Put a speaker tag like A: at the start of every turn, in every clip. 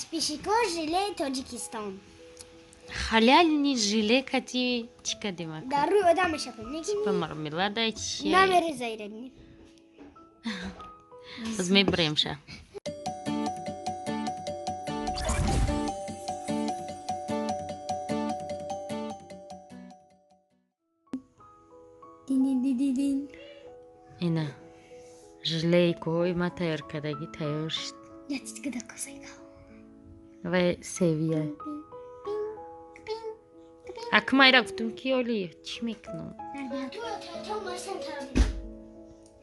A: Подписчико, желе Тоҷикистон.
B: Халяльни желе кати чӣ кадем ака?
A: Дар рӯи одам мешапем.
B: Типа мармелада чи?
A: Намерезайрем.
B: Боз мебуремша.
A: Дин-дин-дин-дин.
B: Ина желеи кӯҳои ма тайёр кардагӣ тайёр шуд.
A: Ятитгида косайка.
B: Вай севия. Ака майра гуфтум ки оли чӣ мекунам?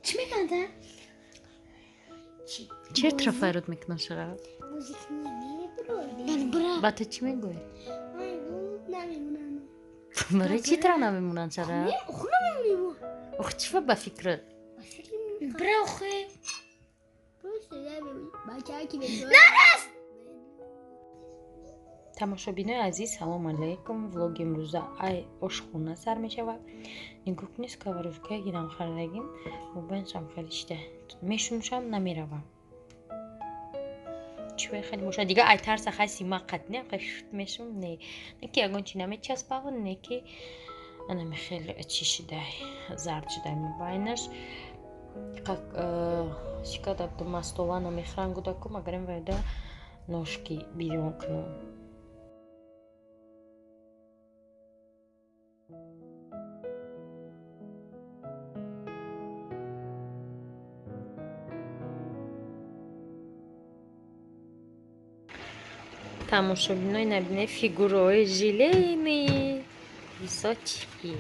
A: Чӣ мекунад?
B: Чер тра файрод мекунам шара? Ба ту чӣ мегӯӣ? Барои чӣ тра намемонанд шара? Ох, чӣ ба фикрат?
A: Бра охе.
B: Тамошобинои азиз, салом алайкум. Влоги имрӯза ай ошхона сар мешавад. Нигоҳ кунед, сковородкае гирам харидагим, мобайншам хеле шида. Мешунушам, намеравам. Чӣ хеле бошад? Дига ай тарса хаси ма қатне, шут мешум, не. Не ки ягон чи намечаспав, не ки анами хеле чӣ шидай, зард шидай мобайнаш. Как шикада мастова намехӯрам гудаку, магарем вайда ношки бирён кунам. Тамошобинои набинаи фигураҳои желейни височки.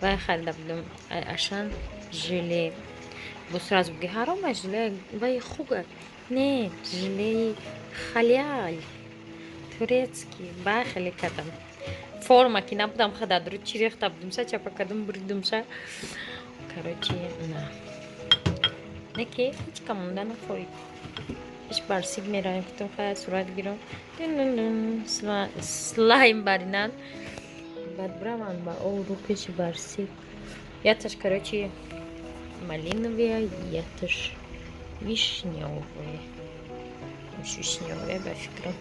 B: Вай харида будам ашан желе. Бо сразу буги ҳаром ай желе вай хуга. Не, желеи халяль турецкий. Бай хеле кардам. Форма ки набудам хададру чӣ рехта будумша, чапа кардам буридумша. Короче, на. Не ки ҳеҷ кам монда нахоҳид. Иш барсик меравем, гуфтам хай сурат гирам. Слайм баринан. Баъд бираванд ба обрӯ пеши барсик. Яташ, короче, малиновая, яташ вишнёвая. Вишнёвая ба фикрам.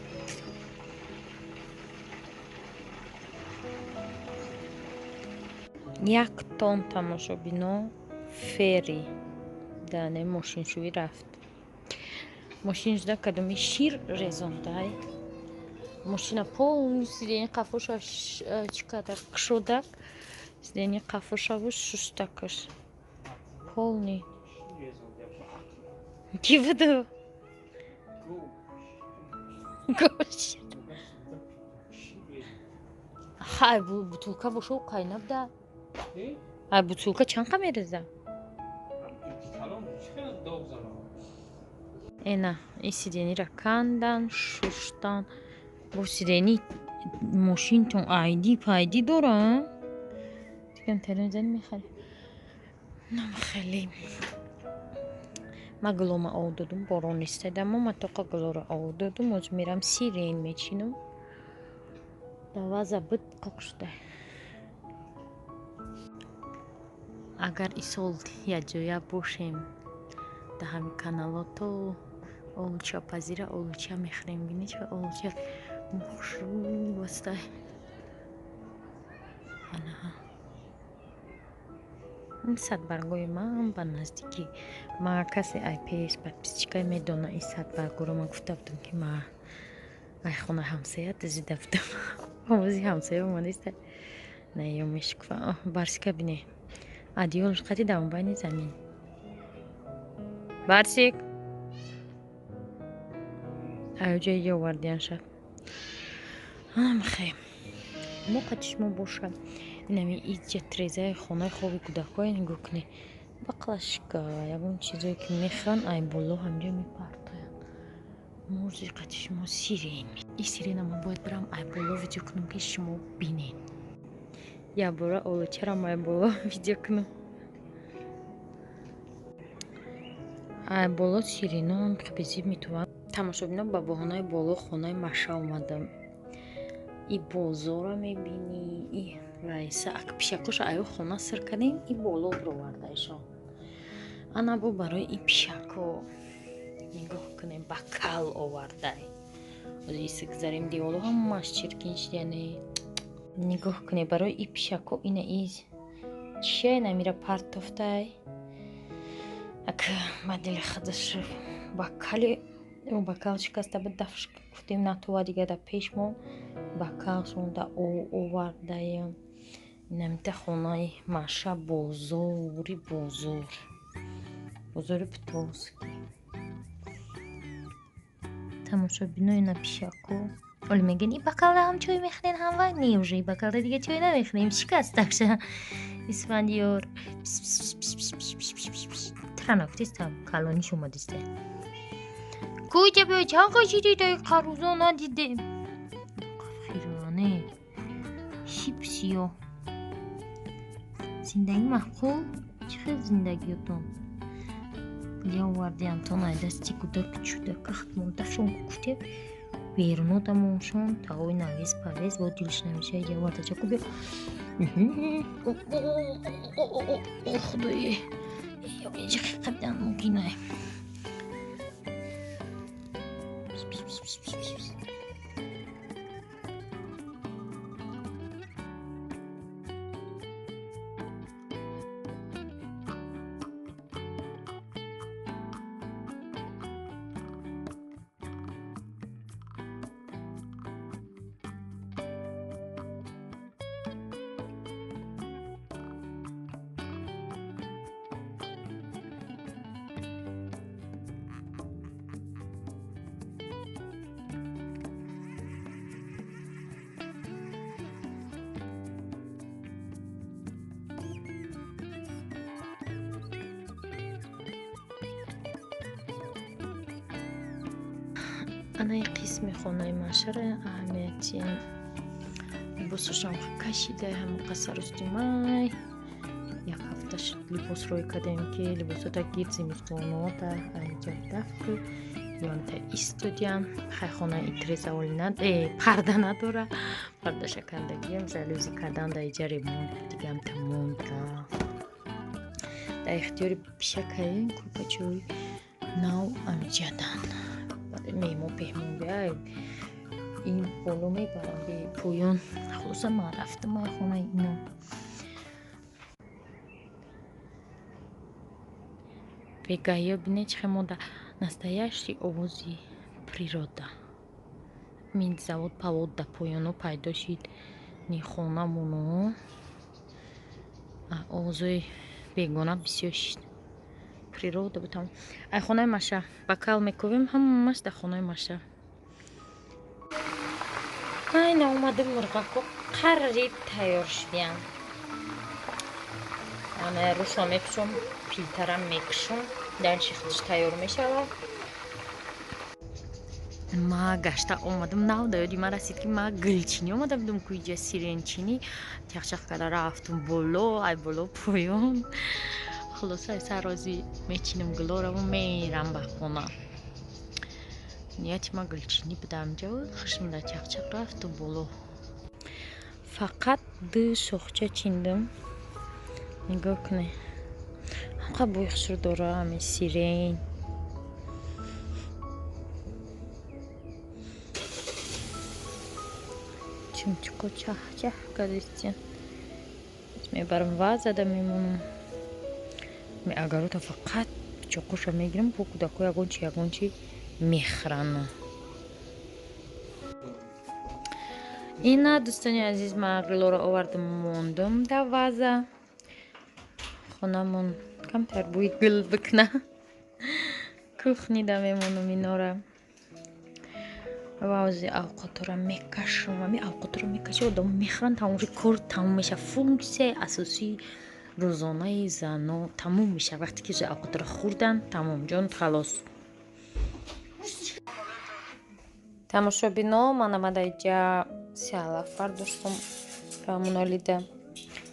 B: Як тон тамошобино фери дане мошиншӯӣ рафт. Мошин жуда кадоми шир резондай. Мошина полностью сидени қафоша чӣ када кушодак, сидени қафошаву шуштакаш. Полный. Ки буду? Гӯш. Хай бутулка бошо қайнабда. Ай бутулка чанд қа мереза? Эна, ин сидениро кандан, шуштан. Бо сидени мошинтон айди пайди дора? Дигам телефон зани мехарем. Нам хеле. Ма гулома ов додум, борон нестадамо, ма тоқа гулоро ов додум, ҳозир мерам сирен мечинам. Даваза бит қоқ шуда. Агар исол якҷоя бошем, дар ҳамин канало то олуча пазира олуча мехӯрем. Бинед чӣ олуча хушрӯ бастай. Анаҳа. Ин садбаргои ман ба наздикӣ. Ма касе ай пеш подписчикай медона ин садбаргоро ман гуфта будам ки ма ай хонаи ҳамсоя дузида будам. Овози ҳамсоя омадиста. На ё мешукуфа. Барсика бине. Адиёлш қати дар мобайни замин. Барсик. Аюҷа ёвардиан шаб. Амхе. Мо қати шумо бошад. Инами иҷа трезаи хонаи хоби кӯдакҳое нигоҳ кунед. Баклашка, ягон чизое ки мехӯранд, ай боло ҳамҷо мепартоянд. Мурзи қати шумо сирен. И сирена ма бояд бирам ай боло видео кунам ки шумо бинед. Як бора олучарам ай боло видео кунам. Ай боло сиреноам қибизиб метуванд. Тамошобино ба баҳонаи боло хонаи Маша омадам. И бозорро мебинӣ, и раиса ак пишакоша аю хона сир кардем, и боло бировардаишон. Ана бо барои и пишако нигоҳ кунем, ба кал овардай. Исик зарем деволу ҳамаш чиркин шидяне. Нигоҳ кунед, барои и пишако ина из чия намира партофтай. Ак ба дили худаш бакали бакал шикаста буд, дафш гуфтем натова дига да пешмон бакалшон да овардаем. Инамита хонаи Маша, бозори бозор, бозори Птовский. Тамошобино, ина пишако оли мегӯян, и бакалда ҳам чой мехӯрен, ҳам вай. Не, уже и бакалда дига чой намехӯрем, шикасташа. Исфандиёр транагуфтеста, калониш омадиста. Куҷа биё, чанд қашиди дай қарузо надидем. Хиране шипсиё. Зиндагӣ маъқул? Чӣ хел зиндагиётон? Я овардиамтон ай дасти кӯдак чудака хатмондафшон гуфте берунотамоншон таои навес павес бо дилш намеша. Я овардачаку биё. Худое, қабдан мумкин ай. Анаи қисми хонаи Машара аҳамияти либосашам кашида, ҳамон қасарустимай. Як ҳафта шуд либос рӯй кардем, ки либосота гирд зимистонота айҷа дафку ёнта истодиям. Хай, хонаи итреза оли парда надора, пардаша кандагиям, жалюзи кардан да иҷа ремонт дигамта монд рафт. Дар ихтиёри пишакаем, курпачои нав амиҷадан меҳмон пеҳмон биай, ин боло мебарам бе поён. Хулоса, ман рафтам ай хонаи ино. Бегаҳиё бине чӣ хел мода, настоящий овози природа. Мин завод павод да поёно пайдо шид, ни хонамоно овозои бегона бисёр шид. Природа бутам. Ай хонаи Маша бакал мекувем, ҳамаш дар хонаи Маша. Ай, наомадим, мурғако қариб тайёр шудиян. Ана рӯшро мепӯшом, пилтарам мекушом, дальше худш тайёр мешавад. Ма гашта омадам, нав да ёди ман расид, ки ма гулчинӣ омада будам ку иҷа, сиренчинӣ чахчах карда рафтум боло, ай боло поён. Хулоса, саррози мечинам гулораву мерам ба хона. Нияти ма гулчинӣ будам ҷо, хушм да чахчах рафту боло. Фақат ду шохча чиндам. Нигоҳ кунед, ҳамқа бӯи хушрӯ дора ҳамин сирень. Чумчуқо чах-чах кардистин. Мебарам, вазада мемонам. Агарота фақат чоқуша мегирам, бо кӯдако ягон чи ягон чи мехӯранд. Ина, дӯстони азиз, ман гулоро овардам, мондум дар ваза. Хонамон камтар бӯи гул бикна. Кухнида мемонам инора. Ва ози авқотора мекашам. Ами авқотора мекашам, одам мехӯранд, тамоми кор тамом мешавад. Функсияи асосии рӯзонаи зано тамом мешавад вақте ки авқотро хӯрдан, тамом, ҷон халос. Тамошобино, ман омада иҷа сиалаф бардоштам рамонолида.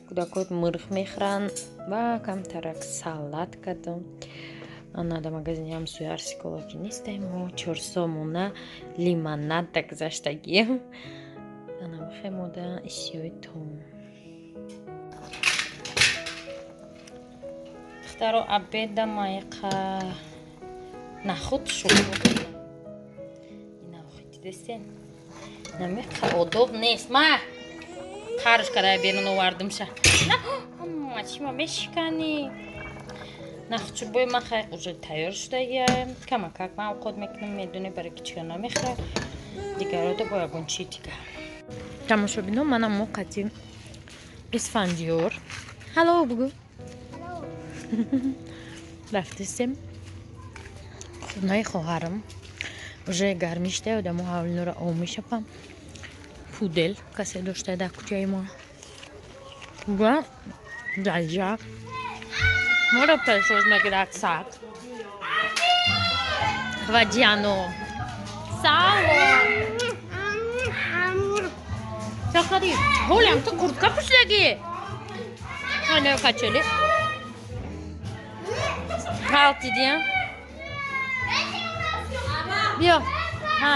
B: Кӯдакот мирғ мехӯранд ва камтарак салат кардам. Ана да магазини ҳамсоя арсикола ки нестем, мо чорсомона лимонад да гузаштагием. Ана бихемода исиёи том. Духтаро, обеда майқа нахуд шӯрбо. Ина охи. Дидестен? Намеқа одоб нест. Ма қарш карая берун овардимша. На, ҳама чима мешиканӣ. Нахчурбои ман хай уже тайёр шудагия. Камакак ман овқот мекунам, медоне, барои ки чиро намехӯрам. Дигарода бо ягон чи дигар. Тамошобино, манам мо қатим Исфандиёр. Ҳало бугӯ. Рафтистем хонаи хоҳарам. Уже гармӣ шуда, одамо ҳавлинора об мешапам. Пудел касе дошта дар кӯчаи мо. Ва даҷа моро пешоз мегирад саг. Ва Диано. Салом. Чақари? Ҳолям ту куртка пӯшидагӣ? Ана качели. Ғалтидиям? Биё. Ҳа.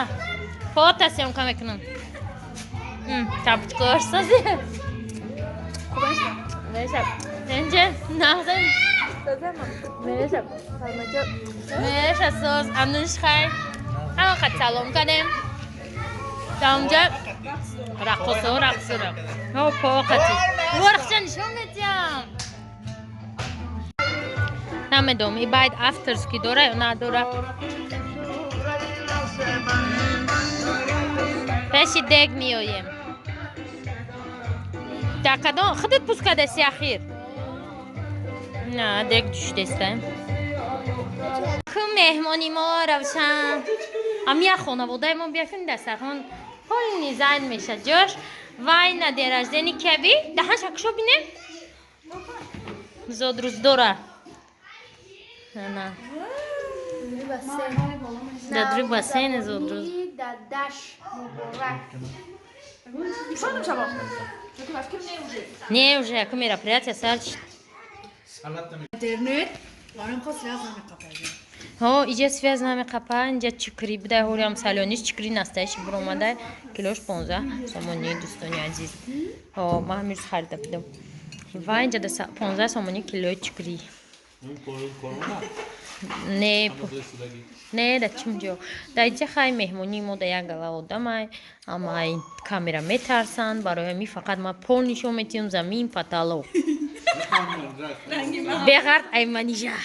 B: Фото съёмка мекунам. Тапочкалар сази. Меша. Ненҷе? Нағзем. Меша. Меша соз. Амнуш хай. Ҳама қад салом кардем. Таунҷа раққосо рақсура. Ҳо поқати. Ворахча нишон медиҳам. Намедонам, и байд авторский дора ё надора. Пеши дег меоем. Дар кадом худат пӯст кадаси ахир? На, дег ҷӯшидеста. Ку меҳмони мо Равшан. Ам як хонаводаи мо биякун дастархон полный зайн меша ҷош. Вай на день рождения каби? Даҳанша кушо бинем? Зодрӯз дора. На. Дадри бассейн зодрӯз.
A: Дадаш муборак.
B: Не, уже яку мероприятие сар шид.
C: Интернет барам связь намеқапа.
B: Ҳо, иҷа связь намеқапа, инҷа чикри будай, ҳолиам салёниш чикри настаиши буромадай, килош 15 сомонӣ, дӯстони азиз. Ҳо, ман ҳамирӯз харида будам. Ва инҷа 15 сомонӣ килои чикри. Не, не, да чимҷо. Да иҷа хай меҳмонии мо да як гала одамай, ама камера метарсанд, барои ҳамин фақат ман пол нишон метиҳам, замин, потолок. Беғард ай манижа.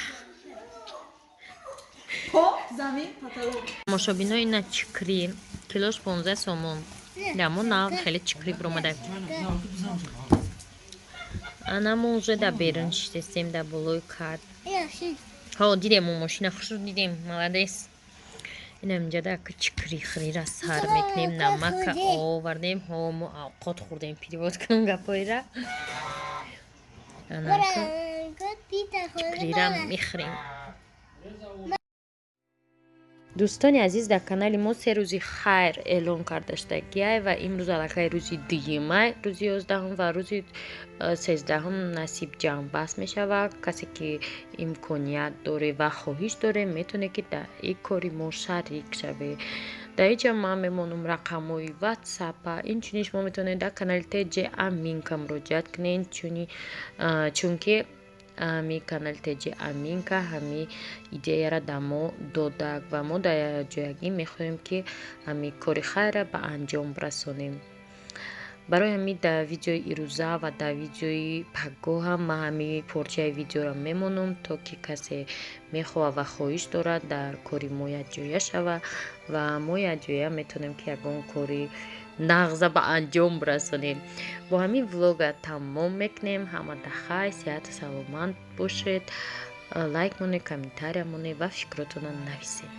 C: По, замин, потолок.
B: Тамошобино, ина чикри, килош 15 сомон. Дамо нав хеле чикри буромадай. Ана мо уже да берун шитестем, да болои кар. Ҳо, дидем мо мошина хушрӯ дидем, молодец. Ина инҷа да чикри хирира сар мекунем, намака овардем, ҳо мо авқот хӯрдем, перевод кунам гапоира. Ана чикрира мехӯрем. Дӯстони азиз, дар канали мо се рӯзи хайр эълон карда шудагиай ва имрӯз аллакай рӯзи дуюмай, рӯзи 11-ум ва рӯзи 13-ум насиб ҷамъбаст мешавад. Касе ки имконият доре ва хоҳиш доре, метавоне ки дар ин кори мо шарик шавед. Дар инҷа ман мемонам рақамҳои ватсапа. Инчунин шумо метавонед дар канали ТЖ Аминка муроҷиат кунед, чунки ҳами канали ТЖ Аминка ҳами идеяра дар мо додак ва мо дар ҷоягӣ мехоҳем, ки ҳами кори хайра ба анҷом расонем. Барои ҳамин дар видеои ирӯза ва дар видеои пагоҳам ман ҳами порчаи видеоро мемонам, то ки касе мехоҳад ва хоҳиш дорад дар кори мо якҷоя шавад ва мо якҷоя метавонем, ки ягон кори нағза ба анҷом расонем. Бо ҳамин влога тамом мекунем. Ҳамада хайр, сиҳату саломат бошед. Лайк монед, комментария монед ва фикротонро нависед.